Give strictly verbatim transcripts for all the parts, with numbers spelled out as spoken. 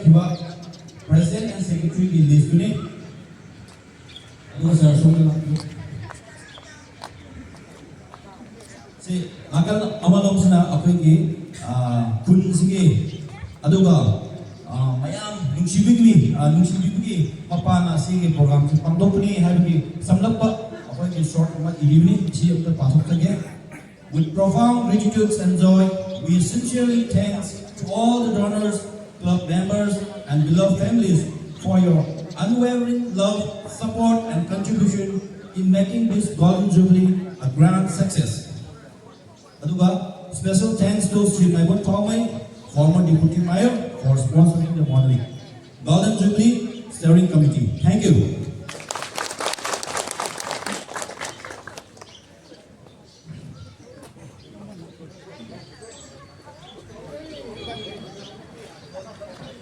ꯈꯤꯕ President and Secretary ꯒꯤ list ꯇꯨꯅꯤ꯫ ꯑꯗꯨꯒ sir ꯁꯣꯝꯗ ꯂꯥꯛꯄꯤꯌꯨ꯫ ꯁꯤ ꯅꯥꯀꯜ ꯑꯃꯂꯣꯝꯁꯤꯅ ꯑꯩꯈꯣꯏꯒꯤ, ꯑ, ꯈꯨꯟꯁꯤꯒꯤ, ꯑꯗꯨꯒ, ꯑ, ꯃꯌꯥꯝ ꯅꯨꯡꯁꯤꯕꯤꯕꯒꯤ, ꯑ, ꯅꯨꯡꯁꯤꯕꯤꯕꯒꯤ ꯃꯄꯥꯟꯅ ꯁꯤꯒꯤ program ꯁꯤ ꯄꯥꯡꯊꯣꯛꯄꯅꯤ ꯍꯥꯏꯕꯒꯤ ꯁꯝꯂꯞꯄ ꯑꯩꯈꯣꯏꯒꯤ short ꯑꯃ ꯏꯔꯤꯕꯅꯤ꯫ ꯁꯤ ꯑꯝꯇ ꯄꯥꯊꯣꯛꯆꯒꯦ꯫ With profound gratitude and joy, we sincerely thanks to all the donors, club members, and beloved families for your unwavering love, support, and contribution in making this Golden Jubilee a grand success. ꯑꯗꯨꯒ special thanks to Shri Maibun Paomei, former Deputy Mayor, for sponsoring the monument. Golden Jubilee Steering Committee. Thank you.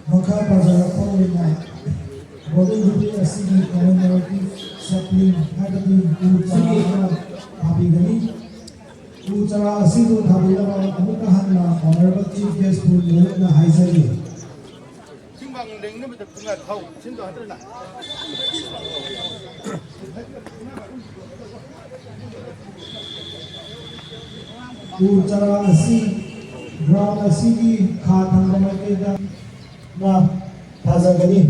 ꯃꯈꯥ ꯇꯥꯖꯔꯛꯄ ꯑꯣꯏꯅ Golden Jubilee ꯑꯁꯤꯒꯤ commemorative sapling ꯍꯥꯏꯕꯗꯤ ꯎ ꯆꯥꯔꯥ ꯑꯃ ꯊꯥꯕꯤꯒꯅꯤ꯫ ꯎ ꯆꯥꯔꯥ ꯑꯁꯤꯕꯨ ꯊꯥꯕꯤꯅꯕ ꯑꯃꯨꯛꯀ ꯍꯟꯅ Honorable Chief Guest ꯄꯨ ꯂꯣꯏꯅꯅ ꯍꯥꯏꯖꯔꯤ꯫ ꯎ ꯆꯥꯔꯥ ꯑꯁꯤ ground ꯑꯁꯤꯒꯤ ꯈꯥ ꯊꯪꯕ ꯃꯥꯏꯀꯩꯗ ꯊꯥꯖꯒꯅꯤ꯫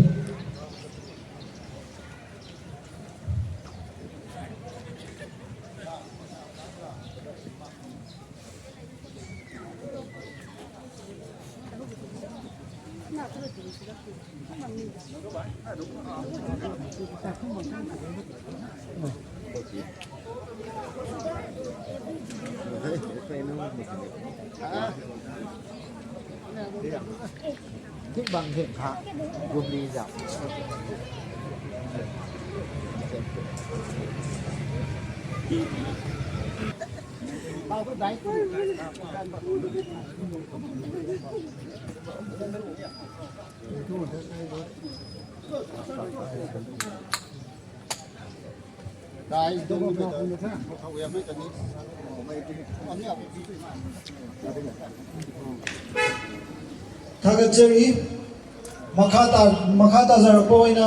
ꯊꯥꯒꯠꯆꯔꯤ꯫ ꯃꯈꯥ ꯇꯥ- ꯃꯈꯥ ꯇꯥꯖꯔꯛꯄ ꯑꯣꯏꯅ